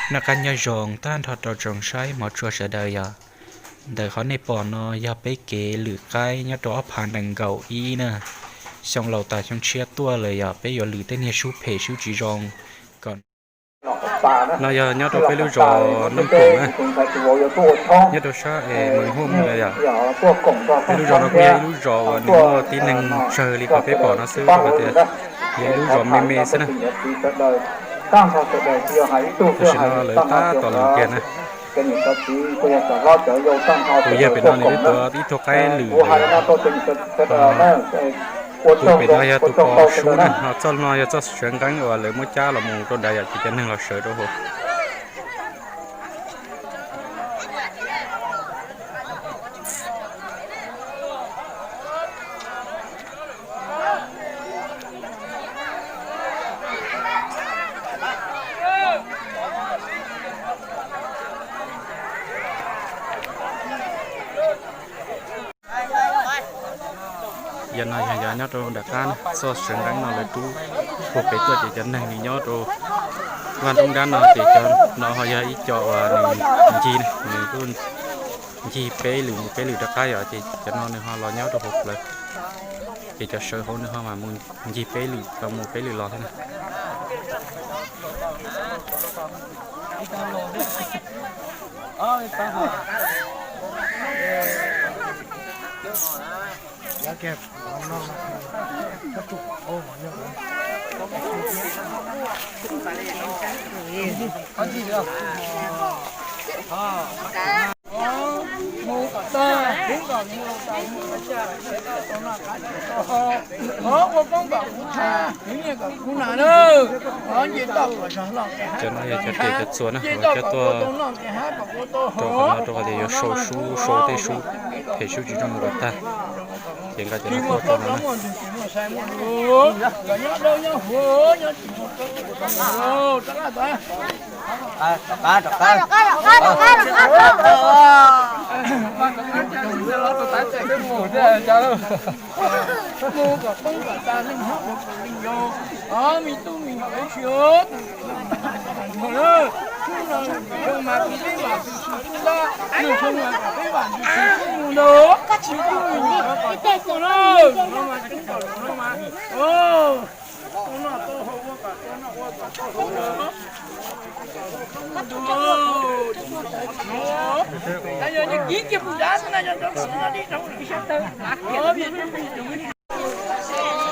Noj qab nyob zoo tag nrho rau tsoom saib hmov tshua sawv daws yom. Ntawm qhov nej pom no yog peb kev lwm qaib nyob rau ob phav nees nkaum ib na, xyoo laus tas xyoo tshiab tuaj lawm yog peb yuav lwm tej niag sub phem sub tsis zoo kom no yog nyob rau peb lub zos Naj Poom na, nyob rau sab es Mees Huaj na yom. Peb lub zos no kuj yog ib lub zos uas nws muaj tib neeg tsawg li qhov peb pom no xwb, rau qhov tias yog ib lub zos me me xwb na. Tam sim no lawv tab tom lwm kiag na. Tus yawg pem no nws twb tuav ib tug qaib lwm lawm. Tus pem no yog tus pov sub na, ho txoj no yog txoj sawv nqeeb uas lawv muab cab los mus rau nrad yom, ces cov neeg los sawv rau hauv. Yog no yog yog nyob rau nram qab na, txoj sawv nqeeb no lawv rub puag pem tuaj ces cov neeg nws nyob rau vaj nroog dab no ces cov no ho yog ib co uas nws ncig na, nws kuj ncig peb lwm mus peb lwm rov qab yom, ces cov no nws ho los nyob rau hauv plawv. Ces cov sawv hauv nws ho mas mus ncig peb lwm los mus peb lwm los thiab na. Cov no yog cov riam cov txuas na, uas coj tuaj rau qhov no rau qhov tias yuav sau sub sau tej sub phem sub tsis zoo mus kom tag, ces nqa cov no tuaj rau no na. Mus kom poob kom tas leej hab mus kom leej yau, o me tub me nyuam ib si, hnub no xyoo mas kom peb vam tus xwm tub ntag, noj xyoo mas kom peb vam tus xwm tub mus ntag, me tub me nyuam kom tub mus na, no mas tub kom no mas, o, tau noj tau haus ua kom tau noj ua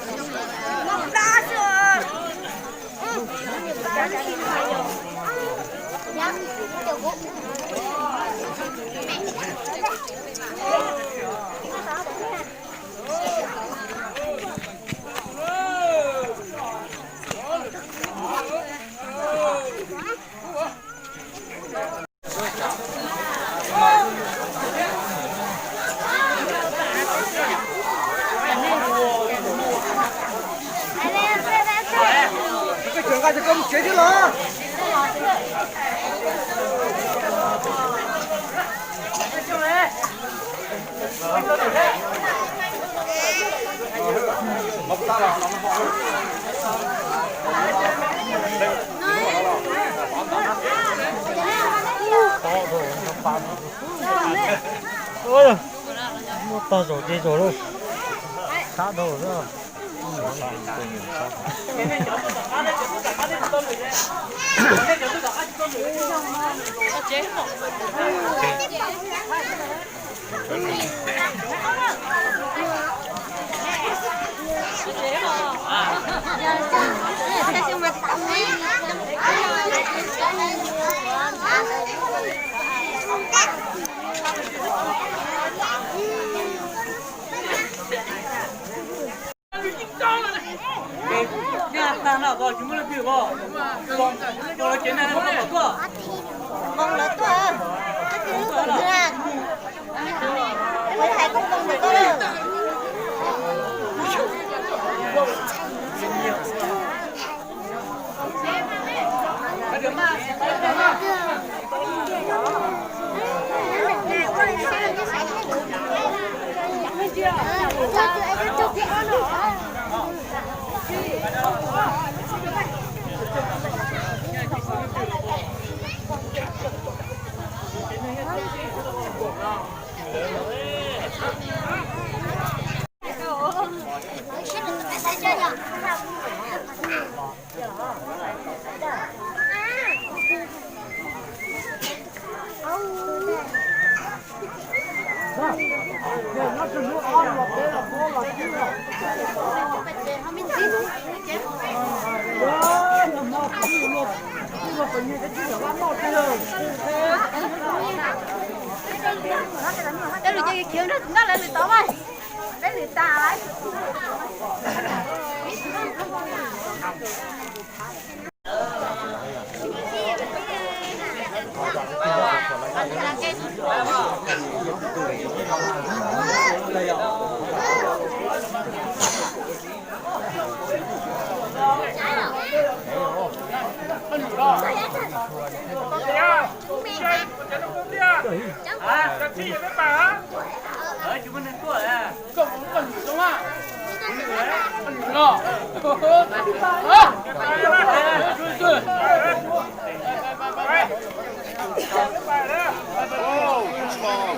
kom tau haus. Muab tog zaum ces zaum lauj, sab dhau xwb. Peb lwm ces khiav nrog tus nkaj lawv lwm tod mas. Peb lwm tas lawm.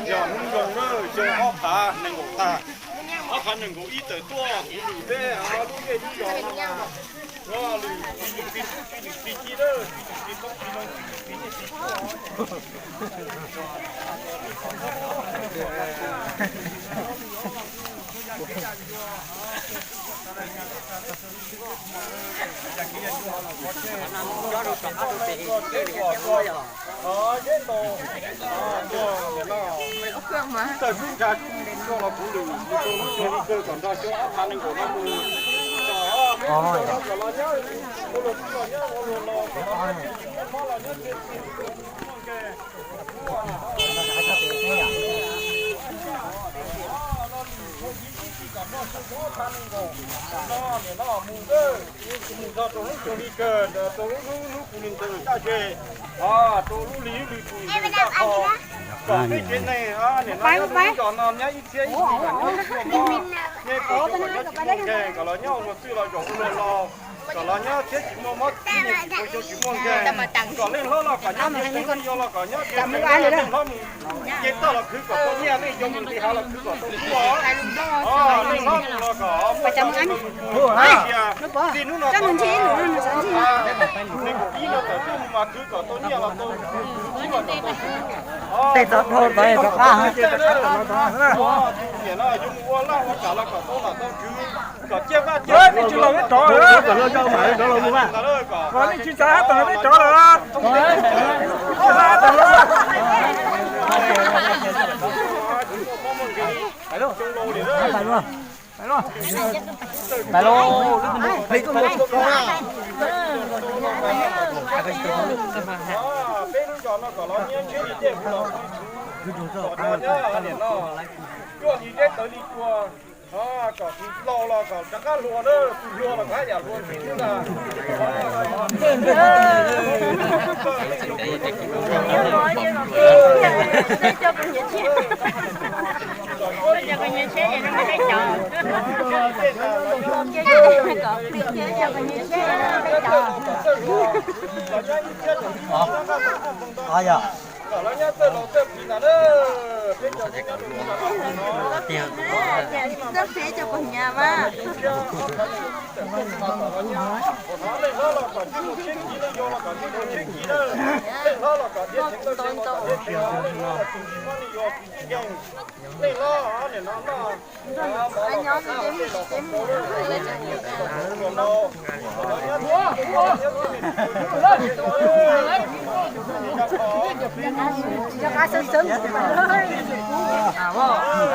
Yog hnub zoo na, xyoo ob phav nees nkaum tag, ob phav nees nkaum ib tawm tuaj kuv lwm peb lub zej lub zos no, lwm txi lwm txi tub txi lwm txi ci lawm, txi lwm txi toob txi loo txi lwm txi nyiaj txi txuj. Tawm zub ntsa zub nti tuaj los kuv lwm, lwm tau lub xyoo li kawg kom nrog xyoo ob phav nees nkaum no mus. Kom los nyob, ua luag tub los nyob, ua luag laus los nyob, ua mob los nyob, ua mob los nyob, ua mob nkeeg. Nim no mus ntawd, mus txog rau lub xyoo li kawg, rau lub hnub kuv lwm ntawd taj ze, rau lub hli lwm tus ntawd taj qho, kom peb tsev neeg nim no nyob rau lub zos no nyob ib txhiab ib txhis kom nyob ib txhis, nyob ib txhis kom nyob tsis muaj nkeeg, kom los nyob ua luag txwj los zaum ua luag laus, kom los nyob thiab tsis muaj mob txwv, tsis muaj xyoo tsis muaj nkeeg, kom leej hlob los kom nyob thiab leej yau los kom nyob thiab, leej hlob mus ce toj los khwv kom tau nyiaj, leej yau mus nqis hav los khwv kom tau nyiaj, leej hlob mus los kom muaj txoj hmoo mus ua sia. Txij hnub no tod, nees nkaum ib no tawm tuaj mus mas khwv kom tau nyiaj los tau, khwv kom tau, tej txog dhau tod rov qab. Tus niam no yuav mus ua laj ua kam los kom tau nom tau tswv, kom ciaj vaj ciaj tsev, nej tsis los peb rov lawm, kom nej tsis txav hab tawm peb rov lawm, txav hab tawm lawm. Pais lauj, pais lauj. Peb lub zos no kom los nyiaj ntshiab li tej kuv los, kom nyob nim no, cuaj hli deb tawv li cua, kom tus laus los kom rov qab hluas na, tus hluas los kom haj yam hluas tsis twb ntag. Txawj phem cov pog nyav mas. Leej hlob los kom ntsib tus tshiab kiv, leej yau los kom ntsib tus tshiab kiv na. Leej hlob los kom dhia tsev, leej yau los kom dhia tsev, leej yau los kom tsis mob, leej yau tsis nkeeg. Leej hlob nim no noj mov los kom noj, tej los kom tau, kom tau los nyob,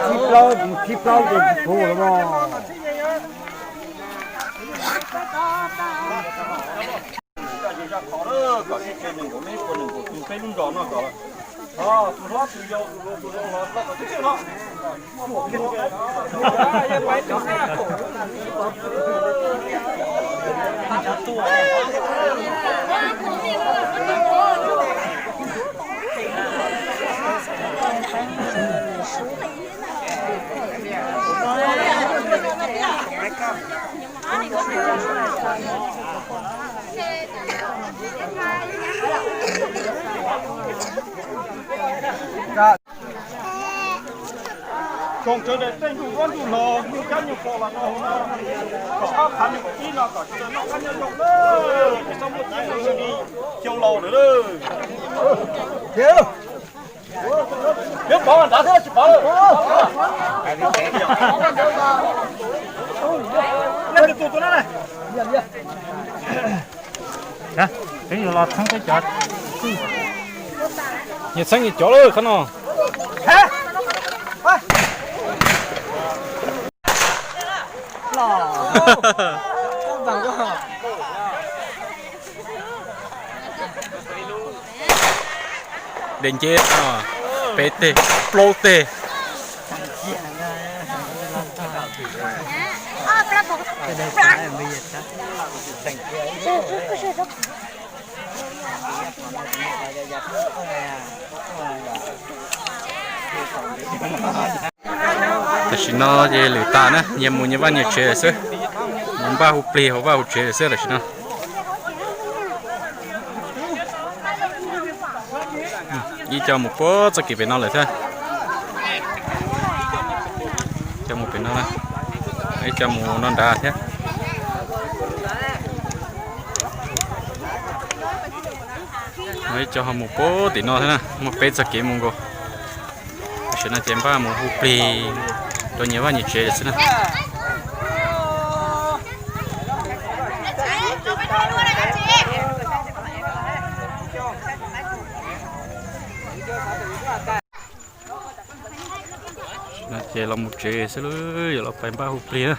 tsis plaub, tsis plaub ces tsis puv los mas. Zaj zej zaj qhov na, kom ib tsev nees nkaum leej puas nees nkaum tus peb lub zos no kom tus hlob tus yau tus hluas tus laus los txog kom twb twb no. Tsoom sawv daws tej nyuj vuab nyuj hlo, nyuj kab nyuj pom los rau hauv no, kom ob phav nees nkaum ib no kom sawv daws noj qab nyob zoo na, tsis txhob muaj txiv neej zoo li xyoo laus lawm. Yuav pov nrad thiab tsis pov lawm. Peb yuav los txheeb peb cov, nyias txheeb nyias cov lawm qhov no. Dej nceb, peb teg, plaub teg. Tam sim no ces lwm tas na, nyias mus nyias vaj nyias tsev lawm xwb. Mus npaj hu plig hauv vaj hauv tsev lawm xwb tam sim no. Ib co mus puag txoj kev pem no lawm thiab. Cov mus pem no, ib co mus no nrad thiab. Ib co ho mus puag tim no thiab na, muaj peb txoj kev mus nkaus. Tam sim no ces npaj mus hu plig rau nyias vaj nyias tsev lawm xwb na. No ces los mus tsev xwb, yuav los pais npaj hu plig na.